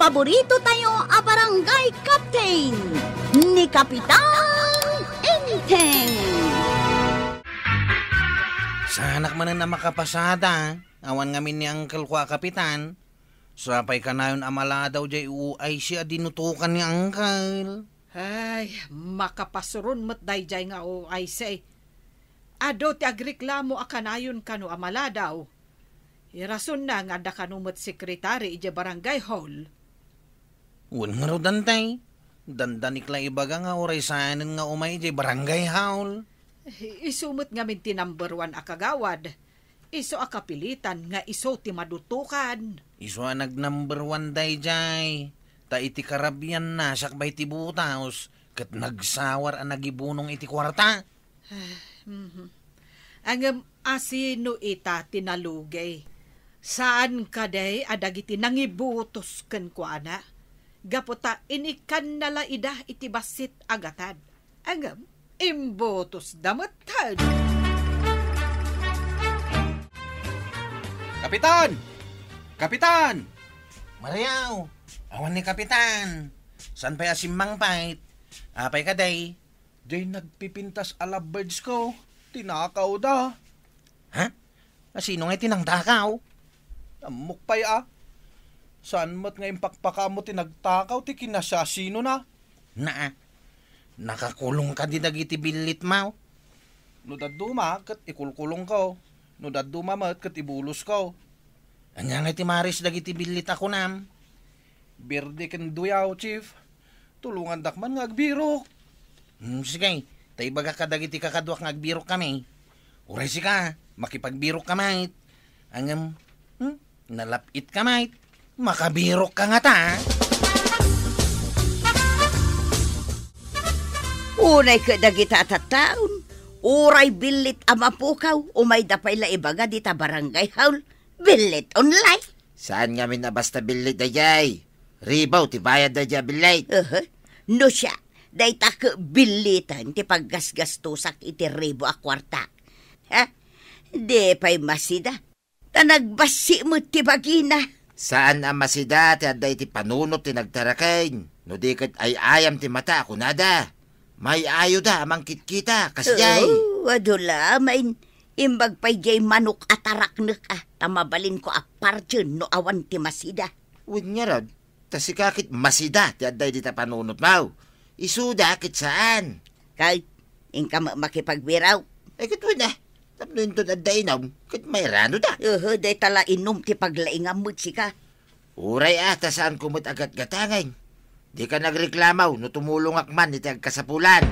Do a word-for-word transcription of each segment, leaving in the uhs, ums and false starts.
Paborito tayo a barangay captain, ni Kapitan Enteng. Saanak manen a makapasada, awan ngamin ni Uncle ko a kapitan. Sapay kanayon a maladaw jay U I C a dinutokan ni Uncle. Ay, makapasuron met dayjay nga U I C. Adu ti agreklamo a kanayon kano a maladaw. Irasonna nga adda kano met sekretari idiay barangay hall. Wen ngarud, Antay. Dandanik la ibaga nga uray saanen nga umay idiay barangay hall. Isu met ngamin ti number one a kagawad. Isu a kapilitan nga isu ti madutokan. Isu a nag-number one dayjay. Ta iti karabianna sakbay ti butas, ket nagsawar a nagibunong iti kuarta. Mhm. Ngem asino ita ti nalugey? Saan kadi a dagiti nangibutos kenkuana? Gapu ta inikkanna la ida iti bassit a gatad. Ngem imbutosda metten. Kapitan! Kapitan! Mariaw, awan ni Kapitan. Saan pay a simmangpet? Apay kadi? Jay nagpipintas a lovebirds ko, tinakawda. Ha? Asino nga ti nangtakaw? Ammok pay a. Saan met nga impakpakaammo ti nagtakaw ti kinasiasinona? Naa, nakakulong kadi dagiti billitmo? No dadduma, ket ikulkulongko. No dadduma met, ket ibulosko. Ania nga ti maris dagiti billit a kunam? Berde ken duyaw, Chief. Tulongandak man nga agbirok. Hmm, sige, ta ibagak kadagiti kakaduak nga agbirokkami. Uray sika, makipagbirokka met. Ngem, hmm, nalap-itka met. Makabirokka ngata. Unay ket dagita a tattaon, uray billit a mapukaw, umayda pay la ibaga dita barangay hall. Billit online. Saan ngamin a basta billit dayjay? Ribaw ti bayad dayjay a billit. Aha. No siya, dayta ket billiten ti paggasgastosak iti ribo a kuarta. Ha? Di pay masida. Ta nagbassit met ti bagina. Saan a masida ti adda iti panunot ti nagtaraken. No di ket ay-ayam ti mata a kunada. May-ayoda a mangkitkita, kasjay. Oo, adu la, main-, imbag pay jay manok a taraknek a, ta mabalinko a partien no awan ti masida. Wen ngarud, ta sika ket masida ti adda dita panunotmo. Isuda ket saan. Kay, inka met makipagbirok. Ay, ket wen a, tapno inton adda inum, ket mairanoda. Uhu, dayta la inum ti paglaingam met sika. Uray a, ta saanko met a gatgatangen. Dika nagreklamo no tumulongak man iti agkasapulan.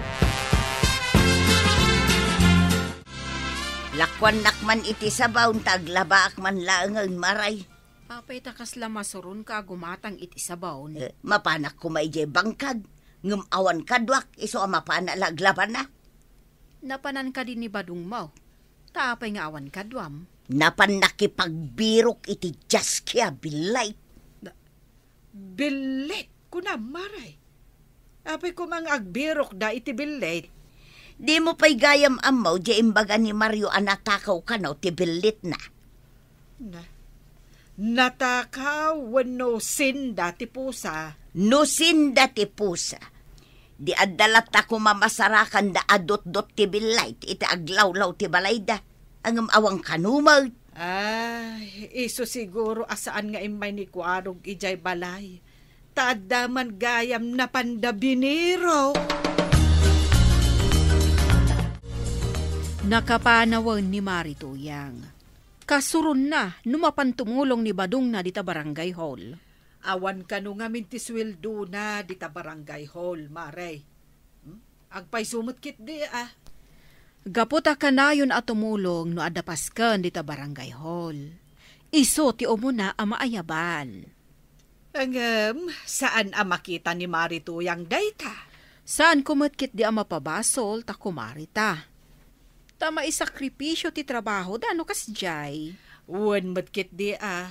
Lakuannak man iti sabaon ta aglabaak man laengen, Maray. Apay ta kasla masuronka a gumatang iti sabaon? Eh, mapanak koma idiay bangkag, ngem awan kaduak, isu a mapana la aglabana. Napanan kadi ni badongmo? Ta apay nga awan kaduam? Napan nakipagbirok iti Jaskia, billit. Da-, billit, kunam, Maray. Apay koma nga agbirokda iti billit? Dimo pay gayam ammo, di imbaga ni Mario a natakaw kano ti billitna. Na, natakaw wenno sinda ti pusa? No sinda ti pusa, di adda latta koma masarakanda a dutdut ti billit iti aglawlaw ti balayda. Ngem awan kano met. Ay, isu siguro a saan nga immay ni Kuarog idiay balay. Ta adda man gayam napanda binirok. Nakapanawen ni Mari Tuyang. Kasuronna no mapan tumulong ni badongna dita barangay hall. Awan kano ngamin ti suweldona dita barangay hall, Mare. Hmm? Agpayso met ketdi, a. Gapu ta kanayon a tumulong no adda pasken dita barangay hall. Isu ti umuna a maayaban. Ngem, saan a makita ni Mari Tuyang dayta? Saanko met ketdi a mapabasol ta kumarita. Ta maisakripisio ti trabahoda no kasdiay. Wen met ketdi a.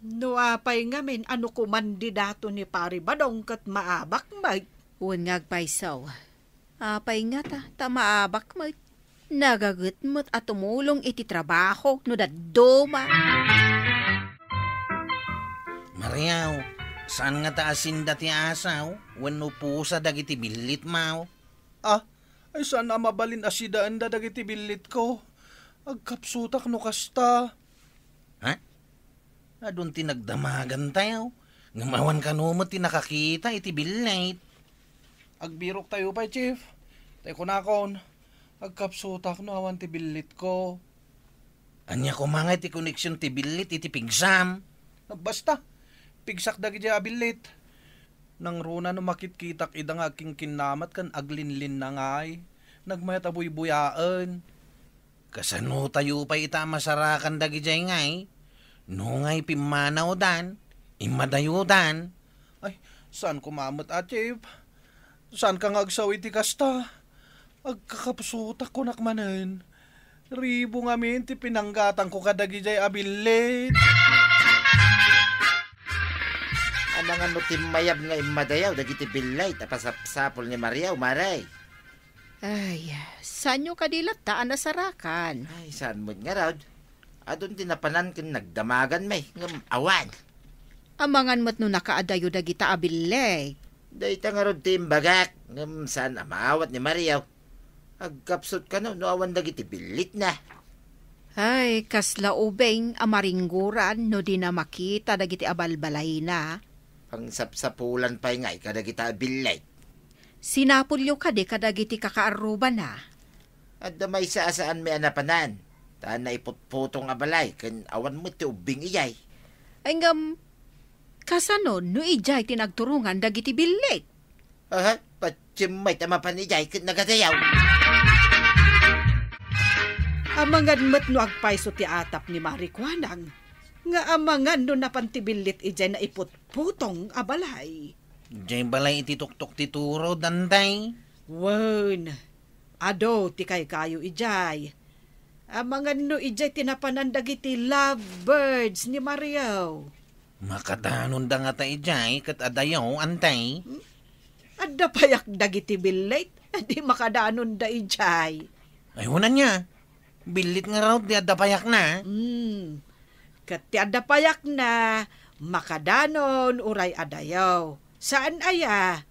No apay ngamin a no kumandidato ni Pari Badong ket maabak met. Wen nga agpayso. Apay ngata ta maabak met? Nagaget met a tumulong iti trabaho no dadduma. Mariaw, Saan ngata a sinda ti asaw wenno pusa dagiti billitmo? Ah, ay saan a mabalin a sidaenda dagiti billitko. Agkapsutak no kasta. Ha? Adun ti nagdamagantayo, ngem awan kano met ti nakakita iti billit. Agbiroktayo pay, Chief. Tay kunakon, agkapsutak no awan ti billitko. Ania koma nga iti koneksion ti billit iti pigsam? Basta, pigsak dagidiay a billit. Nangruna no makitkitak ida nga agkinkinnamat ken aglinlinnangay, nagmayat a buybuyaen. Kasano tayo pay ita a masarakan dagidiay ngay? No ngay pimmanawdan, immadayodan. Ay, saan koma met a, Chief? Saan ka nga agsaw iti kasta? Agkakapsutak kunak manen. Ribu ngamin ti pinanggatangko kadagidiay a billit. Amangan no timmayab nga immadayaw dagiti billit a pasapsapul ni Mario, Mare. Ay, saanyo kadi latta a nasarakan? Ay, saan met ngarud? Adun ti napanan ken nagdamagan met, ngem awan. Amangan met no nakaadayo dagita a billit. Dayta ngarud ti imbagak, ngem saan a maawat ni Mario. Agkapsut kano no awan dagiti billitna. Ay, kasla ubing a maringgoran no dina makita dagiti abalbalayna. Pangsapsapulan pay ngay kadagita a billit. Sinapulyo kadi kadagiti kakaarrubana? Adda maysa a saanmi a napanan, ta naiputputong a balay ken awan met ti ubbing idiay. Ay ngem, kasano no idiay ti nagturongan dagiti billit? Aha, patiem met a mapan idiay ket nagadayaw. Amangan met no agpayso ti atap ni Mari Kuanang, nga amangan no napan ti billit idiay naiputputong a balay. Idiay balay iti tuktok ti turo, Dantay? Wen, adu ti kaykayo idiay. Amangan no idiay ti napanan dagiti lovebirds ni Mario. Makadanonda ngata idiay ket adayo, Antay? Hmm? Adda payak dagiti billit, di makadanonda idiay. Ay, wen ania? Billit ngarud ti adda payakna? Hmm. Ket ti adda payakna, makadanon uray adayo. Saan aya?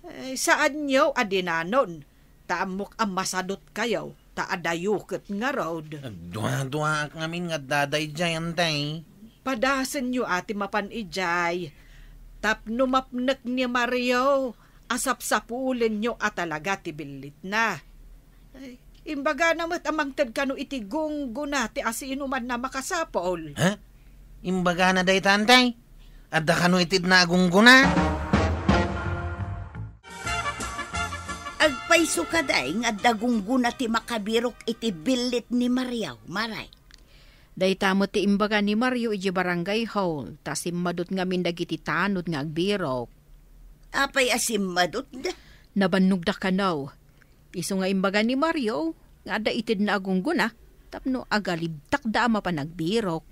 Ay, saanyo a dinanon, ta ammok a masadutkayo, ta adayo ket ngarud. Agduaduaak ngamin nga adda daydiay, Antay. Padasenyo a ti mapan idiay, tapno mapnek ni Mario a sapsapulenyo a talaga ti billitna. Ay, imbagana met a mangted kano iti gunggona ti asinoman a makasapul. Ha? Imbagana dayta, Antay? Adda kano itedna a gunggona? Agpayso kadi nga adda gunggona ti makabirok iti billit ni Mario, Mare? Dayta met ti imbaga ni Mario idiay barangay hall, ta simmadut ngamin dagiti tanod nga agbirok. Apay a simmadutda? Nabannogda kano. Isu nga imbaga ni Mario nga adda itedna a gunggona tapno agalibtakda a mapan agbirok.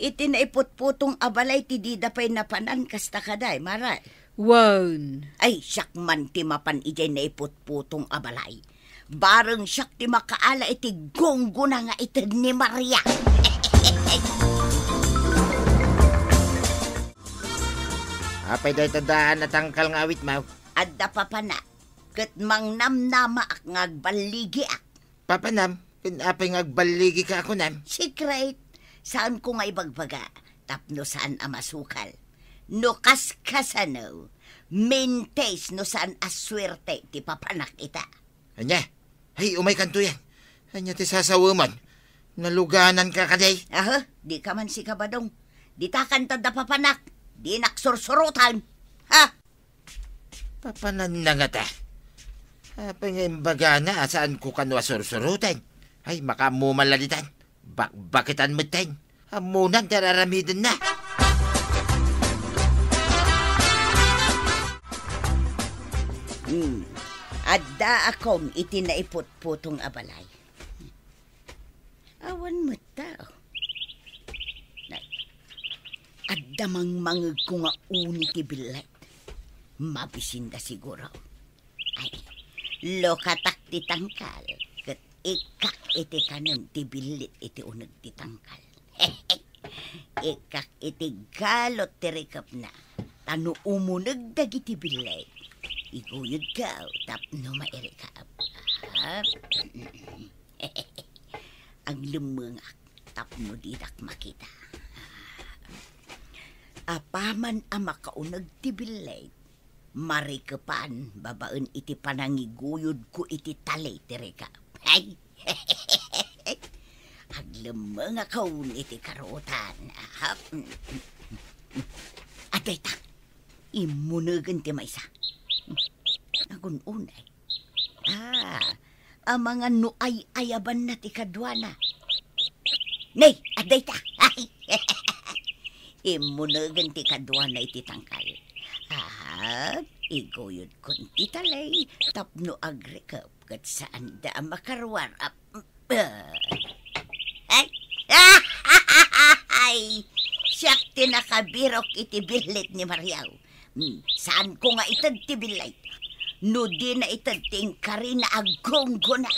Iti naiputputong a balay ti dida pay napanan, kasta kadi, Mare? Wen. Ay, siak man ti mapan idiay naiputputong a balay. Bareng siak ti makaala iti gunggona nga ited ni Maria. Apay dayta daan a tangkal nga awitmo? Adda papanak, ket mangnamnamaak nga agballigiak. Papanam, ken apay nga agballigika a kunam? Secret. Saanko nga ibagbaga, tapno saan a masukal. No kaskasano, mintis no saan a suerte ti papanak ita. Ania? Ay, umaykanto yan. Ania ti sasawemon? Nalugananka kadi? Aha, dika man sikabadong. Dita kanta da papanak. Dinak sursurutan. Ha? Papananna ngata. Apay nga imbagana a saanko kano a sursurutan? Ay, makaammo man la ditan. Bakbakitan metten. Ammonan ti ar-aramidenna. Hmm. Addaakon iti naiputputong a balay. Awan met tao. Na-, adda mangmangegko nga uni ti billit. Mabisinda siguro. Ay, lukatak ti tangkal, ket ikkak iti kanen ti billit iti uneg ti tangkal. Ikkak iti galot ti rikepna. a no umuneg dagiti billit, iguyodko tapno mairikap. Ah. Aglemmengak tapno didak makita. Apaman a makauneg ti billit, marikepan babaen iti panangiguyodko iti tali ti rikap. Ay! Aglemmengakon iti karuotan. Adayta, immunegen ti maysa. Agun-unay. Ah, amangan no ay-ayabanna ti kaduana. Nay, adayta. Immunegen ti kaduana iti tangkal. Ah, iguyodkon ti tali tapno agrikep ket saanda a makaruar. Ap-, ah. Ay! Ay! Siak ti nakabirok iti billit ni Mariaw. Hmm, saanko nga ited ti billit. No dina ited ti inkarina a gunggona.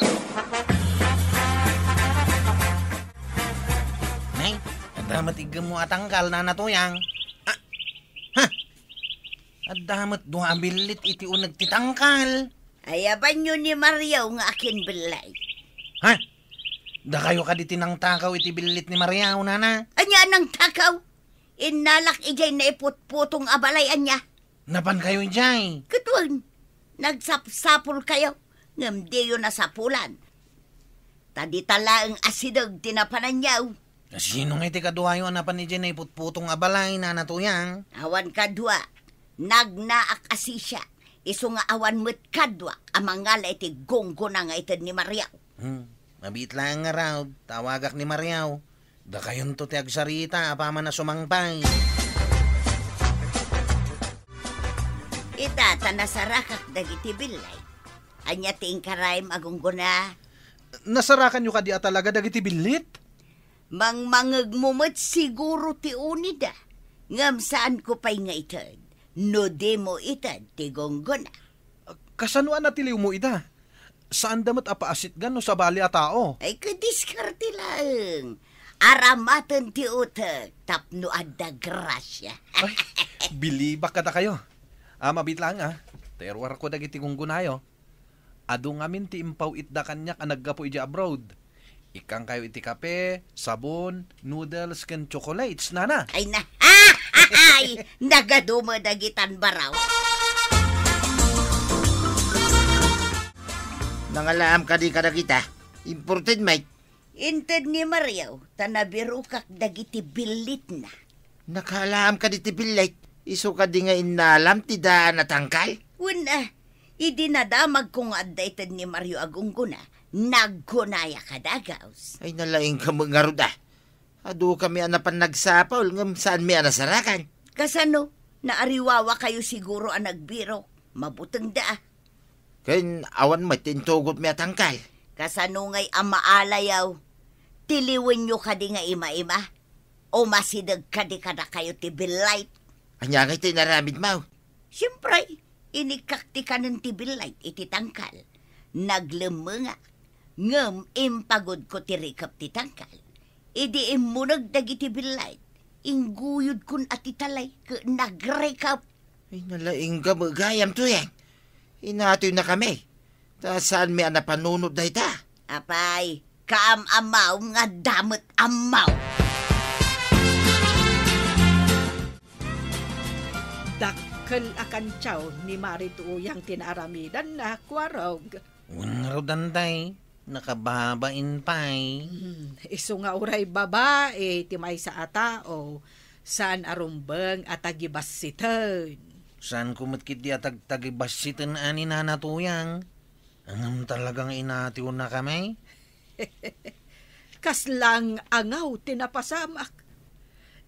Nay, adda met iggemmo a tangkal, Nana Tuyang. Ah, ha? Adda met dua a billit iti uneg ti tangkal. Ayabanyo ni Mariaw nga akin billit. Ha? Dakayo kadi ti nangtakaw iti billit ni Mariaw, Nana? Ania a nangtakaw? Innalak idiay naiputputong a balay, ania? Napankayo idiay? Ket wen, nagsapsapulkayo, ngem diyo nasapulan. Ta dita laeng asideg ti napananyo. Sino ngay ti kaduayo a napan idiay naiputputong a balay, Nana Tuyang? Awan kadua. Nagnaak a sisia. Isu nga awan met kaduak a mangala iti gunggona nga ited ni Mariaw. Hmm. Mabiit laeng ngarud, tawagak ni Mariaw. Dakayonto ti agsarita apaman a sumangpay. Ita, ta nasarakak dagiti billit. Ania ti inkaraem a gunggona? Nasarakanyo kadi a talaga dagiti billit? Mangmangegmo met siguro ti unida, ngem saanko pay nga ited no dimo ited ti gunggona. Kasano a natiliwmo ida? Saanda met a paasitgan no sabali a tao. Ay, kadiskarte laeng. Aramaten ti utek tapno adda grasia. Ay, bilibak kadakayo. Ah, mabiit laeng, ah. Ta iruarko dagiti gunggonayo. Adu ngamin ti impaw-itda kaniak a naggapu idiay abroad. Ikkankayo iti kape, sabon, noodles, ken chocolates, Nana. Ay na, ay, nagadu met dagitan baraw. Nangalaam kadi kadagita? Imported, Mike. Inted ni Mario, ta nabirokak dagiti billitna. Nakaalaam kadi ti billit? Isu kadi nga innalam ti daan a tangkal? Wen, a, idi nadamagko nga adda ited ni Mario a gunggona, nagkunayak a dagus. Ay, nalaingka met ngarud, a. Adu kami a napan nagsapul, ngem saanmi a nasarakan. Kasano? Naariwawakayo siguro a nagbirok. Mabutengda, a. Ken awan met ti intugotmi a tangkal. Kasano ngay a maalayaw? Tiliwenyo kadi nga ima-ima? O masideg kadi kadakayo ti billit? Ania ngay ti inaramidmo? Siempre, inikkak ti kanen ti billit iti tangkal. Naglemmengak, ngem impagudko ti rikep ti tangkal. Idi immuneg dagiti billit, ingguyodkon a ti talay ket nagrikep. Ay, nalaingga met gayam, Tuyang. Inatoynakami. Ta saanmi a napanunot dayta. Apay, kaam-amawm nga adda met ammo. Dakkel a kantiaw ni Mari Tuyang ti naaramidanna, Kuarog. Wen ngarud, Anday, nakababain pay. Hmm, isu nga uray babai ti maysa a tao, saan a rumbeng a tagibassiten. Saanko met ketdi a tagtagibassiten a ni Nana Tuyang. Ngem talaga nga inatiwnakami? Kasla nga angaw ti napasamak.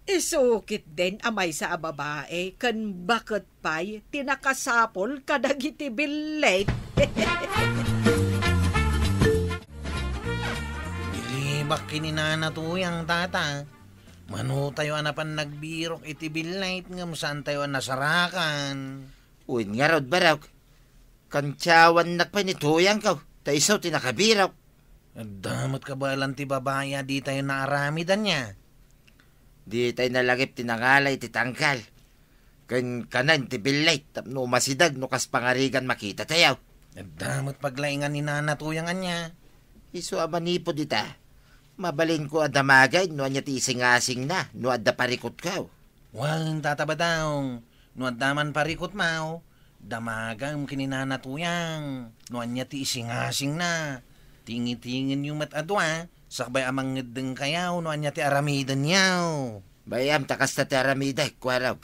Isu ketdin a maysa a babai ken baket pay ti nakasapul kadagiti billit. Bilibak ken ni Nana Tuyang, tata. Manotayo a napan nagbirok iti billit ngem saantayo a nasarakan. Wen ngarud, barok. Kantiawannak pay ni Tuyangko, ta isu ti nakabirok. Adda met kabaelan ti babai a ditayo naaramid, ania? Ditay nalagip ti nangala iti tangkal. Ken kanen ti billit tapno umasideg no kas pangarigan makitatayo. Adda met paglaingan ni Nana Tuyang ania. Isu a manipud ita, mabalinko a damagen no ania ti isingasingna no adda parikutko. Wen, Tata Badong, no adda man parikutmo, damagem ken ni Nana Tuyang no ania ti isingasingna. Tingitingenyo met a dua, sakbay a mangngeddengkayo no ania ti aramidenyo. Bay-am ta kasta ti aramidek, Kuarog.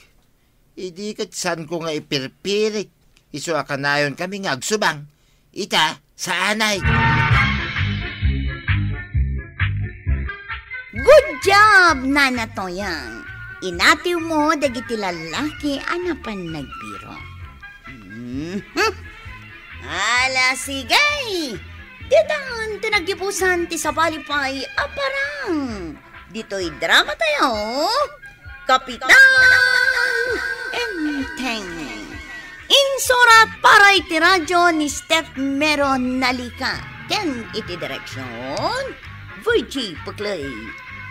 Idi ket saanko nga ipirpirik, isu a kanayonkami nga agsubang. Ita, saanay. Good job, Nana Toyang. Inatiwmo dagiti lallaki a napan nagbiro. Mhm. Ala, sige! Ditan ti naggibusan ti sabali pay a parang. Ditoy drama tayo, Kapitan Enteng. Insurat para iti radyo ni Steph Mero Nalica. Ken iti direksyon, Virgie Puclay.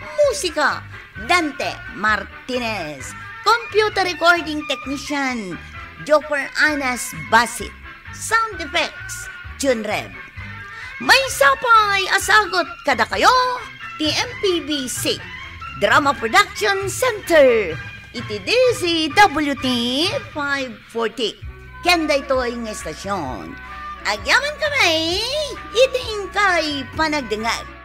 Musika, Dante Martinez. Computer recording technician, Joper Anas Basit. Sound effects, Jun Reb. Maysa pay a sagut kadakayo ti M P B C Drama Production Center iti D Z W T five forty. Ken daytoy nga estasyon, agyaman kami iti inkay panagdengngeg.